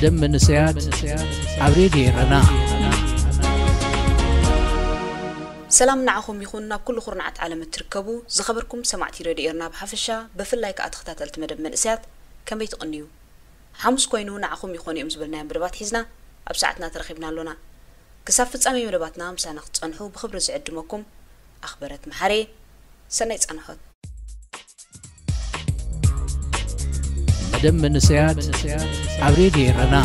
ደም መንእሰያት ኣብ ሬድዮ ኤረና። ሰላም ንዓኹም ይኹን ናብ ኩሉ ኩርናዓት ዓለም እትርከቡ ዝኸበርኩም ሰማዕቲ ሬድዮ ኤርና ብሓፈሻ፣ ብፍላይ ከኣ ተኸታተልቲ መደብ መንእሰያት ከመይ ትቕንዩ? ሓሙስ ኮይኑ ንዓኹም ይኾኑ እዮም ዝበልናዮም መደባት ሒዝና ኣብ ሰዓትና ተረኺብና ኣሎና። ክሳብ ፍጻሜ መደባትና ምሳና ክትጸንሑ ብኽብሪ ዝዕድመኩም ኣኽበረት መሓሬ። ሰናይ ጻንሖት። መደብ መንእሰያት ኣብ ሬድዮ ኤረና።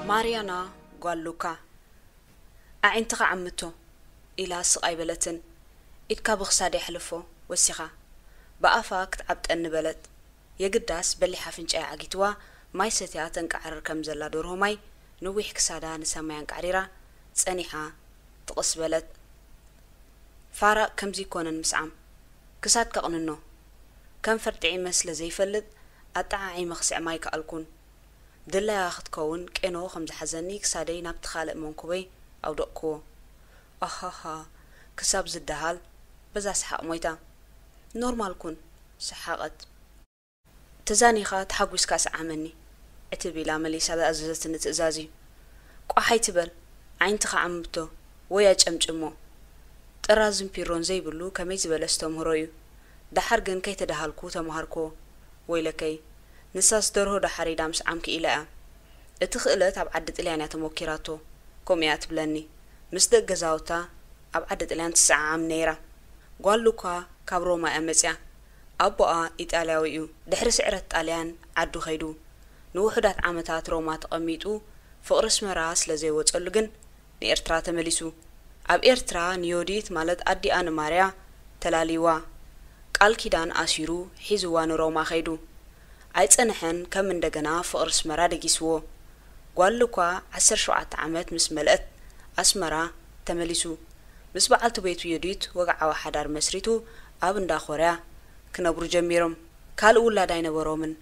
ማርያና ጓል ሉካ። ኣዒንትኻ ዓምቶ ኢላ ስቕ ኣይበለትን። ኢድካ ብኽሳደይ ሕለፎ ወሲኻ። ብኣፋ ክትዓብጠኒ በለት። የግዳስ በሊሕ ኣፍንጫይ ዓጊትዋ ማይ ሰትያ ተንቃዕርር ከም ዘላ ደርሆ ማይ ንዊሕ ክሳዳ ንሰማይ ኣንቃዕሪራ ጸኒሓ ትቕስ በለት። ፋራቕ ከምዚ ይኮነን ምስዓም። ክሳድካ ኣቕንኖ። ከንፈር ጥዒመ ስለ ዘይፈልጥ ኣጠዓዒመ ክስዕማ ኣይከኣልኩን። ድላያ ክትከውን ቄኖ ከም ዝሓዘኒ ክሳደይ ናብቲ ካልእ መንኩበይ ኣውደቕክዎ። ኣሃሃ ክሳብ ዝደሃል በዛ ሰሓቕ ሞይታ። ኖርማል ኩን። ሰሓቐት። ተዛኒኻ ተሓጒስካ ሰዓመኒ። ዕትብ ኢላ መሊሳ ዝኣዘዘትኒ ትእዛዝ እዩ። ቋሕ ኣይትበል፣ ዓይንትኻ ዓምብቶ ወይ ኣጨምጭሞ። ጥራዝን ፒሮን ዘይብሉ ከመይ ዝበለ ኣስተምህሮ እዩ። ደሓር ግን ከይተደሃልኩ ተመሃርክዎ። ወይለከይ፣ ንሳስ ደርሆ ዶ ሓሪዳ ምስዓም ክኢላ እያ። እቲ ክእለት ኣብ ዓዲ ጥልያን እያ ተሞኪራቶ፣ ከምኡ እያ ትብለኒ። ምስ ደቂ ገዛውታ ኣብ ዓዲ ጥልያን ትሰዓዓም ነይራ። ጓል ሉካ ካብ ሮማ እያ መጺኣ። ኣቦኣ ኢጣልያዊ እዩ። ድሕሪ ስዕረት ጣልያን ዓዱ ከይዱ። ንውሑዳት ዓመታት ሮማ ተቐሚጡ ፍቕሪ ኣስመራ ስለ ዘይወጸሉ ግን ንኤርትራ ተመሊሱ። ኣብ ኤርትራ ንዮዲት ማለት ኣዲኣ ንማርያ ተላልይዋ። ቃል ኪዳን ኣሲሩ ሒዝዋ ንሮማ ከይዱ። ኣይጸንሐን ከም እንደገና ፍቕሪ ኣስመራ ደጊስዎ። ጓል ሉካ ዓሰርተ ሸውዓተ ዓመት ምስ መልአት ኣስመራ ተመሊሱ። ምስ በዓልቲ ቤቱ ዮዲት ወግዓዊ ሓዳር መስሪቱ ኣብ እንዳ ኮርያ ክነብሩ ጀሚሮም። ካልእ ውላድ ኣይነበሮምን።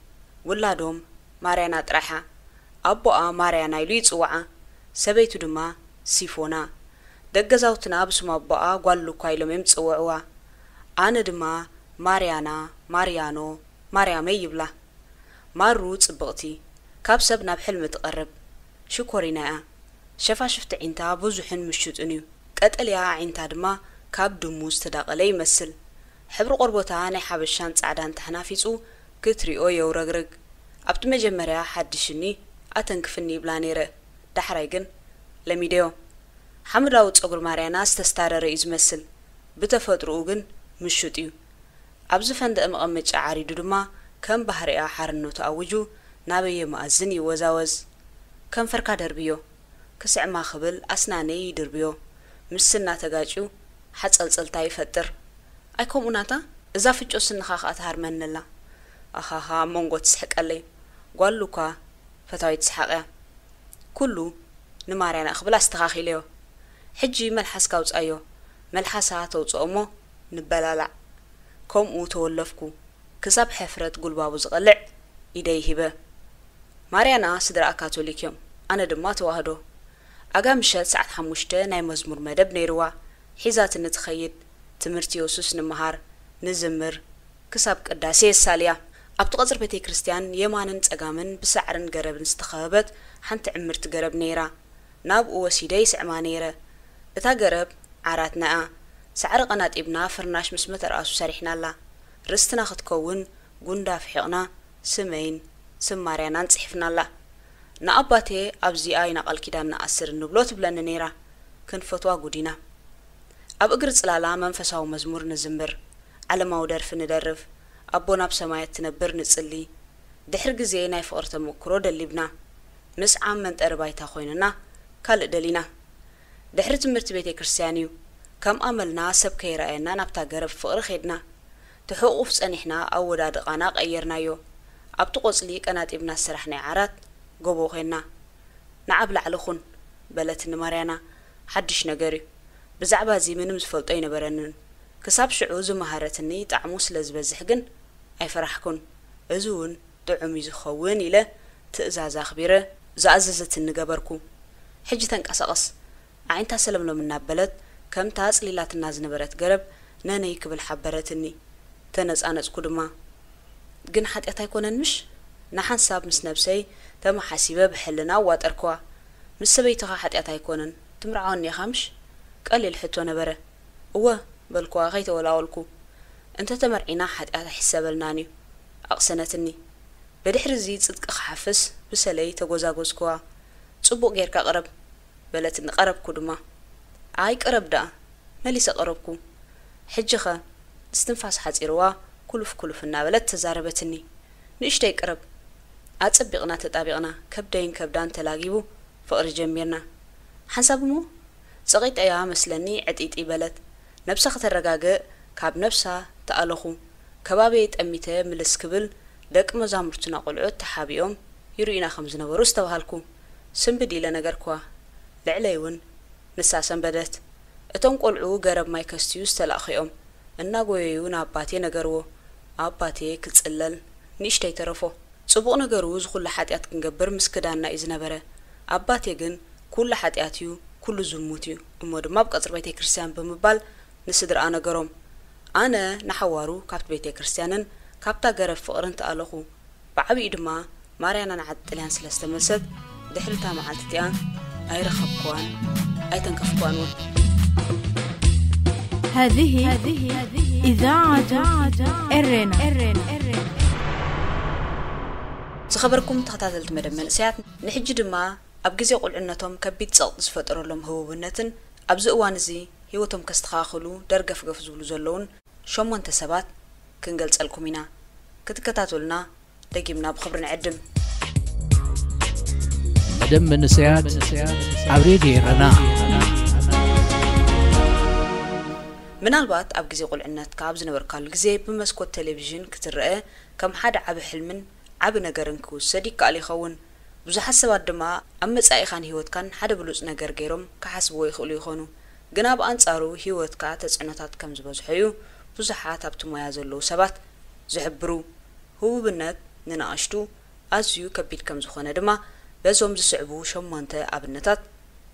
ውላዶም ማርያና ጥራሓ። ኣቦኣ ማርያና ኢሉ ይጽውዓ፣ ሰበይቱ ድማ ሲፎና። ደቂ ገዛውትና ብስም ኣቦኣ ጓል ሉካ ኢሎም እዮም ዝጽውዕዋ። ኣነ ድማ ማርያና፣ ማርያኖ፣ ማርያመይ ይብላ። ማሩ ጽብቕቲ፣ ካብ ሰብ ናብ ሕልሚ ትቐርብ ሽኮሪና እያ። ሸፋሽፍቲ ዒንታ ብዙሕን ምሹጥን እዩ። ቀጠልያ ኣዒንታ ድማ ካብ ድሙ ዝተዳቐለ ይመስል። ሕብሪ ቆርቦታ ናይ ሓበሻን ጻዕዳን ተሓናፊጹ ክትሪኦ የውረግርግ። ኣብቲ መጀመርያ ሓድሽኒ ኣተንክፍኒ ይብላ ነይረ። ዳሕራይ ግን ለሚደዮ። ሓመዳዊ ጸጉሪ ማርያና ዝተስታረረ እዩ ዝመስል። ብተፈጥሮኡ ግን ምሹጥ እዩ። ኣብ ዝፈንደቐ መቐመጫ ዓሪዱ ድማ ከም ባህሪኣ ሓርነቱ ኣዊጁ ናበየ መኣዝን ይወዛወዝ። ከንፈርካ ደርብዮ። ክስዕማ ክብል ኣስናነይ ይድርብዮ። ምስ ስና ተጋጭዩ ሓጸልጸልታ ይፈጥር። ኣይ ከምኡ ናታ፣ እዛ ፍጮ ስንኻ ከኣ ትሃርመኒ ኣላ። ኣሃሃ ኣብ መንጎ ትስሕቀለይ። ጓል ሉካ ፈታዊት ሰሓቕ እያ። ኩሉ ንማርያና ክብል ኣስተኻኺለዮ። ሕጂ መልሓስካ ኣውጻዮ። መልሓሳ ተውጽኦ እሞ ንበላላዕ። ከምኡ ተወለፍኩ። ክሳብ ሕፍረት ጉልባቡ ዝቐልዕ ኢደይ ሂበ። ማርያና ስድራኣ ካቶሊክ እዮም፣ ኣነ ድማ ተዋህዶ። ኣጋ ምሸት ሰዓት ሓሙሽተ ናይ መዝሙር መደብ ነይርዋ ሒዛትኒ ትኸይድ። ትምህርቲ የሱስ ንምሃር፣ ንዝምር፣ ክሳብ ቅዳሴ የሳልያ። ኣብቲ ቀጽሪ ቤተ ክርስቲያን የማንን ጸጋምን ብሳዕርን ገረብን ዝተኸበበት ሓንቲ ዕምርቲ ገረብ ነይራ። ናብኡ ወሲደ ይስዕማ ነይረ። እታ ገረብ ዓራትና እያ። ሳዕሪ ቀናጢብና ፍርናሽ ምስ መተርኣሱ ሰሪሕናላ። ርስትና ክትከውን ጉንዳ ፍሒቕና ስመይን ስም ማርያናን ጽሒፍናላ። ንኣባቴ ኣብዚኣ ኢና ቃል ኪዳን ንኣስር እንብሎ ትብለኒ ነይራ። ክንፈትዋ ጉድ ኢና። ኣብ እግሪ ጽላላ መንፈሳዊ መዝሙር ንዝምር፣ ዓለማዊ ደርፊ ንደርፍ፣ ኣቦና ኣብ ሰማያት ትነብር ንጽሊ። ድሕሪ ግዜ ናይ ፍቕሪ ተመክሮ ደሊብና። ምስዓም መንጠሪ ባይታ ኮይኑና ካልእ ደሊና። ድሕሪ ትምህርቲ ቤተ ክርስቲያን እዩ። ከም ኣመልና ሰብ ከይረኣየና ናብታ ገረብ ፍቕሪ ኸድና። ትሕቑፍ ጸኒሕና ኣወዳድቓና ቀየርናዮ። ኣብቲ ቆጽሊ ቀናጢብና ዝሰራሕናዮ ዓራት ጎቦ ኾንና። ንዓ ኣብ ላዕሊ ኹን በለትኒ ማርያና። ሓድሽ ነገር እዩ። ብዛዕባ እዚ ምንም ዝፈልጦ ኣይነበረንን። ክሳብ ሽዑ ዝመሃረትኒ ጣዕሙ ስለ ዝበዝሕ ግን ኣይፈራሕኩን። እዚ እውን ጥዑም እዩ ዝኸውን ኢለ ትእዛዝ ኣኽቢረ ዝኣዘዘትኒ ገበርኩ። ሕጂ ተንቀሳቐስ። ኣዒንታ ሰለምለም እናበለት ከምታ ኣጽሊላትና ዝነበረት ገረብ ነነይ ክብል ሓበረትኒ። ተነጻነጽኩ ድማ። ግን ሓጢኣት ኣይኮነን ምሽ? ንሓንሳብ ምስ ነብሰይ ተመሓሲበ ብሕልና ኣዋጠርክዋ። ምስ ሰበይትኻ ሓጢኣት ኣይኮነን፣ ትምርዓወኒ ኢኻ ምሽ? ቀሊል ሕቶ ነበረ። እወ፣ በልክዋ ከይተወላወልኩ። እንተ ተመርዒና ሓጢኣት ኣይሕሰበልናን እዩ። ኣቕሰነትኒ። ብድሕሪ እዚ ጽድቂ ክሓፍስ ብሰለይ ተጎዛጎዝክዋ። ጽቡቕ ጌርካ ቅረብ፣ በለትኒ። ቀረብኩ ድማ። ኣይ ቅረብ ደኣ፣ መሊሰ ቀረብኩ። ሕጂኸ? እስትንፋስ ሓጺርዋ፣ ኩሉፍ ኩሉፍ እናበለት ተዛረበትኒ። ንእሽተይ ቅረብ። ኣጸቢቕና ተጣቢቕና፣ ከብደይን ከብዳን ተላጊቡ ፍቕሪ ጀሚርና። ሓንሳብ እሞ ጸቒጠያ መስለኒ ዕጢጢ በለት። ነብሳ ከተረጋግእ ካብ ነብሳ ተኣለኹ። ከባቢየይ ጠሚተ ምልስ ክብል፣ ደቂ መዛሙርትና ቆልዑት ተሓቢኦም ይርእዩና ከም ዝነበሩ ኣስተብሃልኩ። ስንብድ ኢለ ነገርክዋ። ልዕለይ እውን ንሳ ሰንበደት። እቶም ቆልዑ ገረብ ማይ ከስትዩ ዝተላእኹ እዮም። እናጎየዩ ንኣባቴ ነገርዎ። ኣባቴ ክጽለል ንእሽተይ ተረፎ። ጽቡቕ ነገሩ እዚ ኩሉ ሓጢኣት ክንገብር ምስ ክዳና እዩ ዝነበረ። ኣባቴ ግን ኩሉ ሓጢኣት እዩ፣ ኩሉ ዝሙት እዩ፣ እሞ ድማ ኣብ ቀጽሪ ቤተ ክርስቲያን ብምባል ንስድርኣ ነገሮም። ኣነ ንሓዋሩ ካብቲ ቤተ ክርስቲያንን ካብታ ገረብ ፍቕርን ተኣለኹ። ብዓቢኡ ድማ ማርያና ንዓዲ ጥልያን ስለ ዝተመልሰት፣ ድሕሪ እታ መዓልቲ እቲኣ ኣይረኸብክዋን ኣይተንከፍክዋን እውን። هذه إذاعة إرينا. ዝኸበርኩም ተኸታተልቲ መደብ መንእሰያት፣ ንሕጂ ድማ ኣብ ግዜ ቁልዕነቶም ከቢድ ጸቕጢ ዝፈጠረሎም ህቡብነትን ኣብዚ እዋን እዚ ህይወቶም ከስተኻኽሉ ደርገፍገፍ ዝብሉ ዘለውን ሸሞንተ ሰባት ክንገልጸልኩም ኢና። ክትከታተሉና ደጊምና ብኽብሪ ንዕድም። መደብ መንእሰያት ኣብ ሬድዮ ኤረና። ምናልባት ኣብ ግዜ ቁልዕነትካ ኣብ ዝነበርካሉ ግዜ ብመስኮት ቴሌቪዥን ክትረአ ከም ሓደ ዓቢ ሕልምን ዓቢ ነገርን ክውሰድ ይከኣል ይኸውን። ብዙሓት ሰባት ድማ ኣብ መጻኢኻን ህይወትካን ሓደ ብሉጽ ነገር ገይሮም ክሓስብዎ ይኽእሉ ይኾኑ። ግና ብኣንጻሩ ህይወትካ ተጽዕኖታት ከም ዝበዝሖ እዩ ብዙሓት ኣብቲ ሞያ ዘለዉ ሰባት ዝሕብሩ። ህቡብነት ንንኣሽቱ ኣዝዩ ከቢድ ከም ዝኾነ ድማ በዞም ዝስዕቡ ሸሞንተ ኣብነታት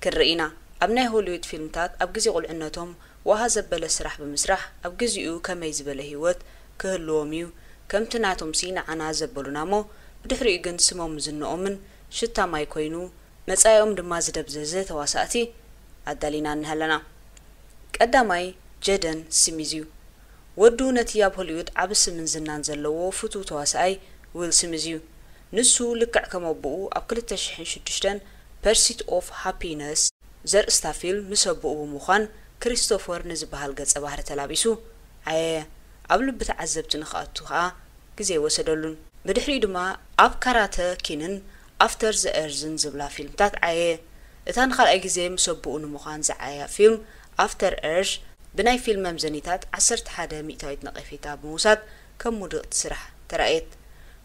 ክንርኢ ኢና። ኣብ ናይ ሆሊውድ ፊልምታት ኣብ ግዜ ቁልዕነቶም ዋሃ ዘበለ ስራሕ ብምስራሕ ኣብ ግዚኡ ከመይ ዝበለ ህይወት ክህልዎም እዩ፣ ከምቲ ናቶምሲ ንዓና ዘበሉና እሞ ብድሕሪኡ ግን ስሞም ዝንኦምን ሽታ ማይ ኮይኑ መጻኢኦም ድማ ዝደብዘዘ ተዋሳእቲ ኣዳሊና እንሃለና። ቀዳማይ ጀደን ስሚዝ እዩ። ወዱ ነቲ ኣብ ሆሊውድ ዓቢ ስምን ዝናን ዘለዎ ፍቱው ተዋሳኣይ ዊል ስሚዝ እዩ። ንሱ ልክዕ ከም ኣቦኡ ኣብ ክልተ ሽሕን ሽዱሽተን ፐርሲት ኦፍ ሃፒነስ ዘርእስታ ፊልም ምስ ኣቦኡ ብምዃን ክሪስቶፈር ንዝበሃል ገጸ ባህሪ ተላቢሱ ዓየየ። ኣብ ልቢ ተዓዘብቲ ንኽኣቱ ከኣ ግዜ ኣይወሰደሉን። ብድሕሪኡ ድማ ኣብ ካራተ ኪንን ኣፍተር ዘ ኤርዝን ዝብላ ፊልምታት ዓየየ። እታ ንኻልኣይ ግዜ ምስ ኣቦኡ ንምዃን ዝዓየያ ፊልም ኣፍተር ኤርዝ ብናይ ፊልም መምዘኒታት ዓሰርተ ሓደ ሚእታዊት ነቐፌታ ብምውሳድ ከም ውድቕቲ ስራሕ ተራእየት።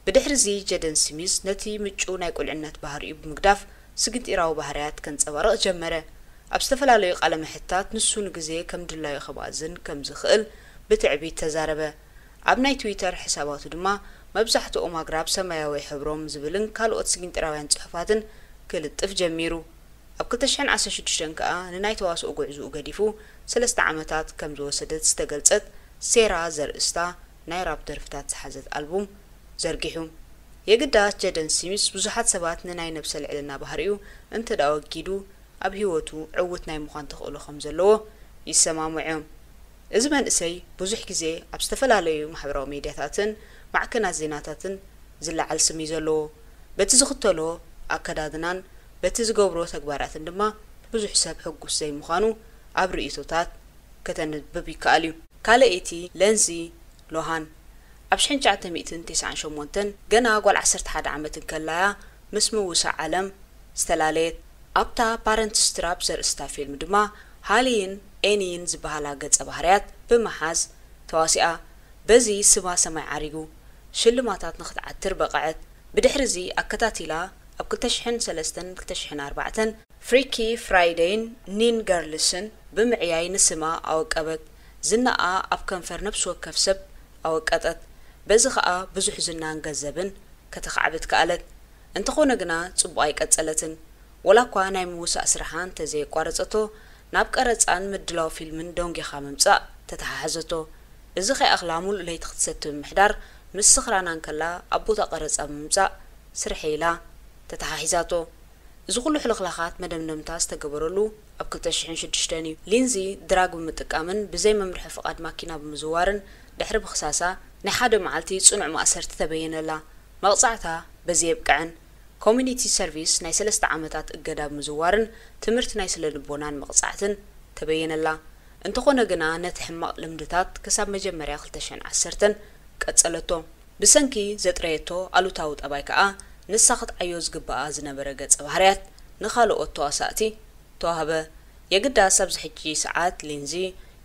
ብድሕሪዚ ጀደን ስሚዝ ነቲ ምጩው ናይ ቁልዕነት ባህሪኡ ብምግዳፍ ስግንጢራዊ ባህርያት ከንጸባርቕ ጀመረ። ኣብ ዝተፈላለዩ ቃለ መሕትታት ንሱ ንግዜ ከም ድላዩ ከባእዝን ከም ዝኽእል ብትዕቢት ተዛረበ። ኣብ ናይ ትዊተር ሕሳባቱ ድማ መብዛሕትኦም ኣግራብ ሰማያዊ ሕብሮም ዝብልን ካልኦት ስግንጢራውያን ጽሑፋትን ክልጥፍ ጀሚሩ። ኣብ ክልተ ሽሕን ዓሰርተ ሽዱሽተን ከኣ ንናይ ተዋስኦ ጉዕዝኡ ገዲፉ ሰለስተ ዓመታት ከም ዝወሰደት ዝተገልጸት ሴራ ዘርእስታ ናይ ራፕ ደርፍታት ዝሓዘት ኣልቡም ዘርጊሑ። የግዳስ ጀደን ስሚስ ብዙሓት ሰባት ንናይ ነብሰ ልዕልና ባህሪኡ እንተ ደኣ ወጊዱ ኣብ ህይወቱ ዕዉት ናይ ምዃን ተኽእሎ ከም ዘለዎ ይሰማምዑ እዮም። እዚ መንእሰይ ብዙሕ ግዜ ኣብ ዝተፈላለዩ ማሕበራዊ ሜድያታትን ማዕከናት ዜናታትን ዝለዓል ስም እዩ ዘለዎ። በቲ ዝኽተሎ ኣከዳድናን በቲ ዝገብሮ ተግባራትን ድማ ብዙሕ ሰብ ሕጉስ ዘይምዃኑ ኣብ ርእይቶታት ከተንብብ ይከኣል እዩ። ካልኣይቲ ለንዚ ሎሃን ኣብ ሽሕን ትሽዓተ ሚእትን ተስዓን ሸሞንተን ገና ጓል ዓሰርተ ሓደ ዓመት እንከላያ ምስ ምውሳእ ዓለም ዝተላለየት። ኣብታ ፓረንት ስትራፕ ዘርእስታ ፊልም ድማ ሃሊይን ኤኒይን ዝበሃላ ገጸ ባህርያት ብምሓዝ ተዋሲኣ። በዚ ስማ ሰማይ ዓሪጉ ሽልማታት ንኽትዓትር በቐዐት። ብድሕሪዚ ኣከታቲላ ኣብ ክልተ ሽሕን ሰለስተን ክልተ ሽሕን ኣርባዕተን ፍሪኪ ፍራይደይን ኒን ገርልስን ብምዕያይ ንስማ ኣወቀበት። ዝናኣ ኣብ ከንፈር ነፍሲ ወከፍ ሰብ ኣወቀጠት። በዚ ኸኣ ብዙሕ ዝናን ገንዘብን ከተኻዕብት ከኣለት። እንተኾነ ግና ጽቡቕ ኣይቀጸለትን። ወላ እኳ ናይ ምውሳእ ስርሓ እንተዘየቋረጸቶ፣ ናብ ቀረጻን ምድላው ፊልምን ደንጒኻ ምምጻእ ተተሓሓዘቶ። እዚ ከይኣኽላ ሙሉእ ለይቲ ክትሰቲ ብምሕዳር፣ ምስ ስኽራና እንከላ ኣብ ቦታ ቀረጻ ብምምጻእ ስርሐይ ኢላ ተተሓሒዛቶ። እዚ ኩሉ ሕልኽላኻት መደምደምታ ዝተገበረሉ ኣብ ክልተ ሽሕን ሽዱሽተን እዩ። ሊንዚ ድራግ ብምጥቃምን ብዘይ መምርሒ ፍቓድ ማኪና ብምዝዋርን ድሕሪ ምኽሳሳ፣ ናይ ሓደ መዓልቲ ጽኑዕ ማእሰርቲ ተበየነላ። መቕጻዕታ በዚ የብቅዐን። ኮሚኒቲ ሰርቪስ ናይ ሰለስተ ዓመታት እገዳ ብምዝዋርን ትምህርቲ ናይ ስነ ልቦናን መቕጻዕትን ተበየነላ። እንተኾነ ግና፣ ነቲ ሕማቕ ልምድታት ክሳብ መጀመርያ ክልተ ሽሕን ዓሰርተን ቀጸለቶ። ብሰንኪ ዘጥረየቶ ኣሉታዊ ጠባይ ከኣ፣ ንሳ ክትዓዮ ዝግብኣ ዝነበረ ገጸ ባህርያት ንኻልኦት ተዋሳእቲ ተዋህበ። የግዳስ ኣብዚ ሕጂ ሰዓት ሊንዚ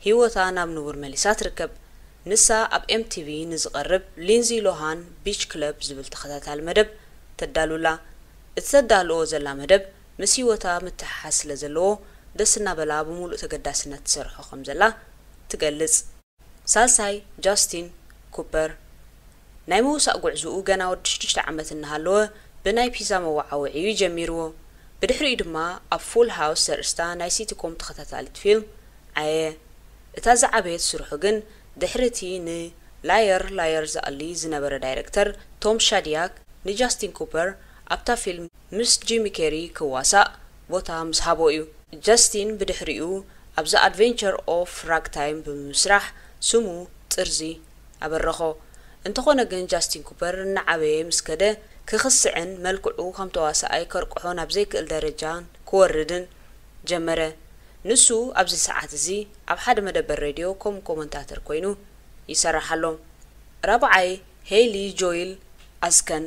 ህይወታ ናብ ንቡር መሊሳ ትርከብ። ንሳ ኣብ ኤምቲቪ ንዝቐርብ ሊንዚ ሎሃን ቢች ክለብ ዝብል ተኸታታሊ መደብ ተዳሉላ። እቲ ተዳልኦ ዘላ መደብ ምስ ህይወታ ምትሕሓዝ ስለ ዘለዎ፣ ደስ እናበላ ብምሉእ ተገዳስነት ትሰርሖ ከም ዘላ ትገልጽ። ሳልሳይ፣ ጃስቲን ኩፐር። ናይ ምውሳእ ጉዕዞኡ ገና ወዲ ሽዱሽተ ዓመት እናሃለወ ብናይ ፒዛ መወዓውዒ እዩ ጀሚርዎ። ብድሕሪኡ ድማ ኣብ ፉል ሃውስ ዘርእስታ ናይ ሲቲኮም ተኸታታሊት ፊልም ዓየ። እታ ዝዓበየት ስርሑ ግን ድሕሪ እቲ ንላየር ላየር ዝኣሊ ዝነበረ ዳይረክተር ቶም ሻድያክ ንጃስቲን ኩፐር ኣብታ ፊልም ምስ ጂሚ ኬሪ ክዋሳእ ቦታ ምስ ሃቦ እዩ። ጃስቲን ብድሕሪኡ ኣብ The Adventure of Ragtime ብምስራሕ ስሙ ጥርዚ ኣበረኾ። እንተኾነ ግን ጃስቲን ኩፐር እናዓበየ ምስ ከደ ክኽስዕን መልክዑ ከም ተዋሳኣይ ከርቅሖ ናብ ዘይክእል ደረጃን ክወርድን ጀመረ። ንሱ ኣብዚ ሰዓት እዚ ኣብ ሓደ መደበር ሬድዮ ከም ኮመንታተር ኮይኑ ይሰርሕ ኣሎ። ራብዓይ፣ ሄይሊ ጆይል ኣስከን።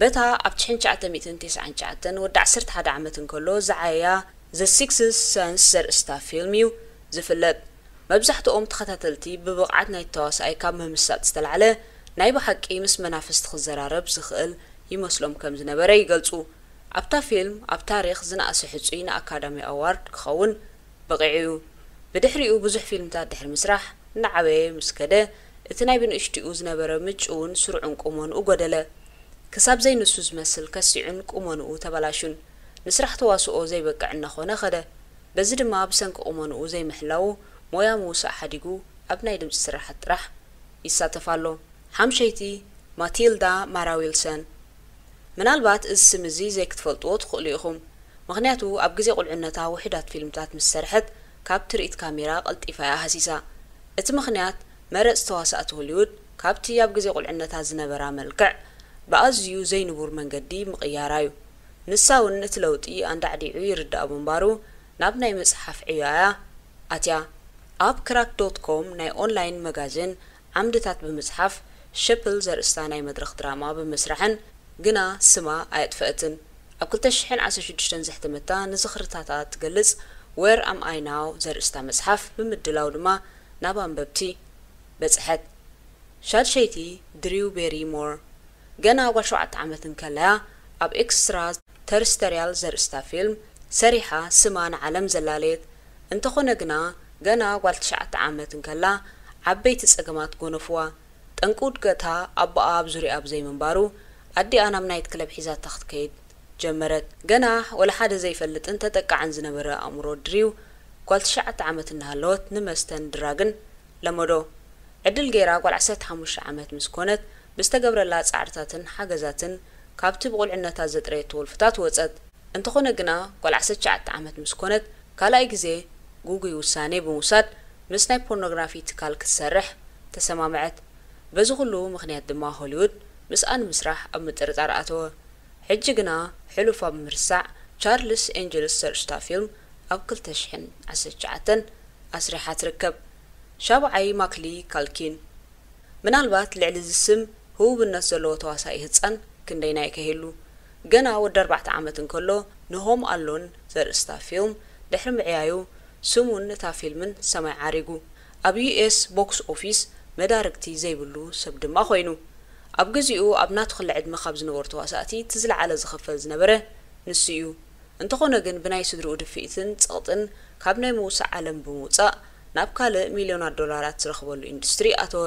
በታ ኣብ ትሽዓተ ሚእትን ተስዓን ትሽዓተን ወዲ ዓሰርተ ሓደ ዓመት እንከሎ ዝዓየያ The Sixth Sense ዘርእስታ ፊልም እዩ ዝፍለጥ። መብዛሕትኦም ተኸታተልቲ ብብቕዓት ናይቲ ተዋሳኣይ ካብ ምምሳጥ ዝተላዕለ ናይ ብሓቂ ምስ መናፍስቲ ክዘራረብ ዝኽእል ይመስሎም ከም ዝነበረ ይገልጹ። ኣብታ ፊልም ኣብ ታሪኽ ዝነኣሰ ሕጹይ ንኣካዳሚ ኣዋርድ ክኸውን በቒዑ እዩ። ብድሕሪኡ ብዙሕ ፊልምታት ድሕሪ ምስራሕ እናዓበየ ምስ ከደ፣ እቲ ናይ ብንእሽትኡ ዝነበረ ምጭውን ስሩዕን ቁመንኡ ጎደለ። ክሳብ ዘይንሱ ዝመስል ከሲዑን ቁመንኡ ተበላሹን። ንስራሕ ተዋስኦ ዘይበቅዕ እናኾነ ከደ። በዚ ድማ ብሰንኪ ቁመንኡ ዘይምሕላዉ ሞያ ምውሳእ ሓዲጉ ኣብ ናይ ድምጺ ስራሓት ጥራሕ ይሳተፍ ኣሎ። ሓምሸይቲ፣ ማቲልዳ ማራ ዊልሰን። ምናልባት እዚ ስም እዚ ዘይክትፈልጥዎ ትኽእሉ ኢኹም፣ ምኽንያቱ ኣብ ግዜ ቁልዕነታ ውሑዳት ፊልምታት ምስ ሰርሐት ካብ ትርኢት ካሜራ ቀልጢፋ እያ ሃሲሳ። እቲ ምኽንያት፣ መረጽ ተዋሳእቲ ሆሊውድ ካብቲ ኣብ ግዜ ቁልዕነታ ዝነበራ መልክዕ ብኣዝዩ ዘይንቡር መንገዲ ምቕያራ እዩ። ንሳ እውን እቲ ለውጢ ኣንዳዕዲዑ ይርድኣ ምንባሩ ናብ ናይ ምጽሓፍ ዕዮ እያ ኣትያ። ኣብ ክራክ ዶት ኮም ናይ ኦንላይን መጋዚን ዓምድታት ብምጽሓፍ፣ ሸፕል ዘርእስታ ናይ መድረኽ ድራማ ብምስራሕን ግና ስማ ኣየጥፈአትን። ኣብ ክልተ ሽሕን ዓሰርተ ሽዱሽተን ዘሕተመታ ንዝኽርታታ ትገልጽ Where Am I Now ዘርእስታ መጽሓፍ ብምድላው ድማ ናብ ኣንበብቲ በጽሐት። ሻድሸይቲ፣ ድሪው ቤሪ ሞር። ገና ጓል ሸውዓተ ዓመት እንከለያ ኣብ ኤክስትራ ተርስተርያል ዘርእስታ ፊልም ሰሪሓ ስማ ንዓለም ዘላለየት። እንተኾነ ግና፣ ገና ጓል ትሽዓተ ዓመት እንከላ ዓበይቲ ጸገማት ጎነፍዋ። ጠንቂ ውድቀታ ኣቦኣ ኣብ ዙርያኣ ብዘይምንባሩ፣ ኣዲኣ ናብ ናይት ክለብ ሒዛታ ክትከይድ ጀመረት። ገና ወላ ሓደ ዘይፈልጥን ተጠቃዕን ዝነበረ ኣእምሮ ድሪው፣ ጓል ትሽዓተ ዓመት እናሃለወት ንመስተን ድራግን ለመዶ። ዕድል ገይራ ጓል ዓሰርተ ሓሙሽተ ዓመት ምስ ኮነት፣ ብዝተገብረላ ጻዕርታትን ሓገዛትን ካብቲ ብቑልዕነታ ዘጥረየቶ ወልፍታት ወጸት። እንተኾነ ግና፣ ጓል ዓሰርተ ትሽዓተ ዓመት ምስ ኮነት፣ ካልኣይ ግዜ ግጉይ ውሳኔ ብምውሳድ ምስ ናይ ፖርኖግራፊ ትካል ክትሰርሕ ተሰማምዐት። በዚ ኩሉ ምኽንያት ድማ ሆሊውድ ምስኣ ንምስራሕ ኣብ ምጥርጣር ኣተወ። ሕጂ ግና ሕሉፋ ብምርሳዕ ቻርልስ ኤንጀልስ ዘርእስታ ፊልም ኣብ ክልተ ሽሕን ዓሰርተ ትሽዓተን ኣስሪሓ ትርከብ። ሻብዓይ ማክሊ ካልኪን። ምናልባት ልዕሊ እዚ ስም ህቡብነት ዘለዎ ተዋሳኢ ህጻን ክንደይናይ ከይህሉ። ገና ወዲ ኣርባዕተ ዓመት እንከሎ ንሆም ኣሎን ዘርእስታ ፊልም ድሕሪ ምዕያዩ ስሙን እታ ፊልምን ሰማይ ዓሪጉ። ኣብ ዩ ኤስ ቦክስ ኦፊስ መዳርግቲ ዘይብሉ ሰብ ድማ ኮይኑ። ኣብ ግዚኡ ኣብ ናቱ ክሊ ዕድመ ካብ ዝነበሩ ተዋሳእቲ እቲ ዝለዓለ ዝኽፈል ዝነበረ ንሱ እዩ። እንተኾነ ግን ብናይ ስድርኡ ድፍኢትን ጸቕጥን ካብ ናይ ምውሳእ ዓለም ብምውጻእ ናብ ካልእ ሚልዮናት ዶላራት ዝረኽበሉ ኢንዱስትሪ ኣተወ።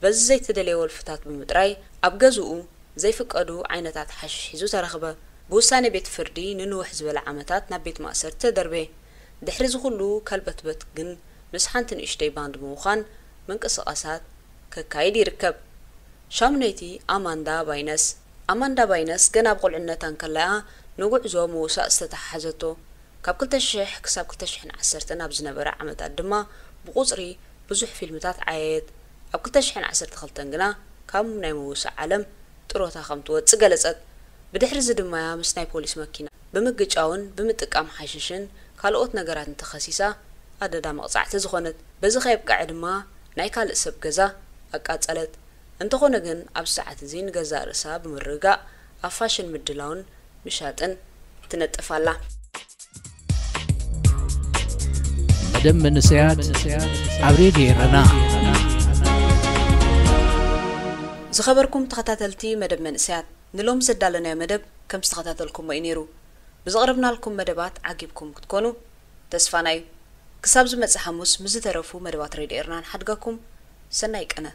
በዚ ዘይተደለየ ወልፍታት ብምጥራይ ኣብ ገዝኡ ዘይፍቀዱ ዓይነታት ሓሽሽ ሒዙ ተረኽበ። ብውሳኔ ቤት ፍርዲ ንንውሕ ዝበለ ዓመታት ናብ ቤት ማእሰርቲ ተደርበየ። ድሕሪ እዚ ኩሉ ከልበትበት ግን ምስ ሓንቲ ንእሽተይ ባንድ ብምዃን ምንቅስቓሳት ከካይድ ይርከብ። ሻሙነይቲ ኣማንዳ ባይነስ። ኣማንዳ ባይነስ ገና ብቁልዕነታ እንከላ እያ ንጉዕዞ ምውሳእ ዝተተሓሓዘቶ። ካብ ክልተ ሽሕ ክሳብ ክልተ ሽሕን ዓሰርተን ኣብ ዝነበረ ዓመታት ድማ ብቁጽሪ ብዙሕ ፊልምታት ዓየየት። ኣብ ክልተ ሽሕን ዓሰርተ ክልተን ግና ካብ ናይ ምውሳእ ዓለም ጥሮታ ከም ትወጽእ ገለጸት። ብድሕሪ እዚ ድማ እያ ምስ ናይ ፖሊስ መኪና ብምግጫውን ብምጥቃም ሓሽሽን ካልኦት ነገራትን ተኸሲሳ ኣደዳ መቕጻዕቲ ዝኾነት። በዚ ከየብቅዐ ድማ ናይ ካልእ ሰብ ገዛ ኣቃጸለት። እንተኾነ ግን ኣብዚ ሰዓት እዚ ንገዛእ ርእሳ ብምርግጋእ ኣብ ፋሽን ምድላውን ምሻጥን ትነጥፍ ኣላ። መደብ መንእሰያት ኣብ ሬድዮ ኤረና። ዝኸበርኩም ተኸታተልቲ መደብ መንእሰያት፣ ንሎሚ ዘዳለናዮ መደብ ከም ዝተኸታተልኩሞ እዩ ነይሩ። ብዘቕረብናልኩም መደባት ዓጊብኩም ክትኮኑ ተስፋና እዩ። ክሳብ ዝመጽእ ሓሙስ ምስ ዝተረፉ መደባት ሬድዮ ኤረና ንሓድገኩም። ሰናይ ቅነ።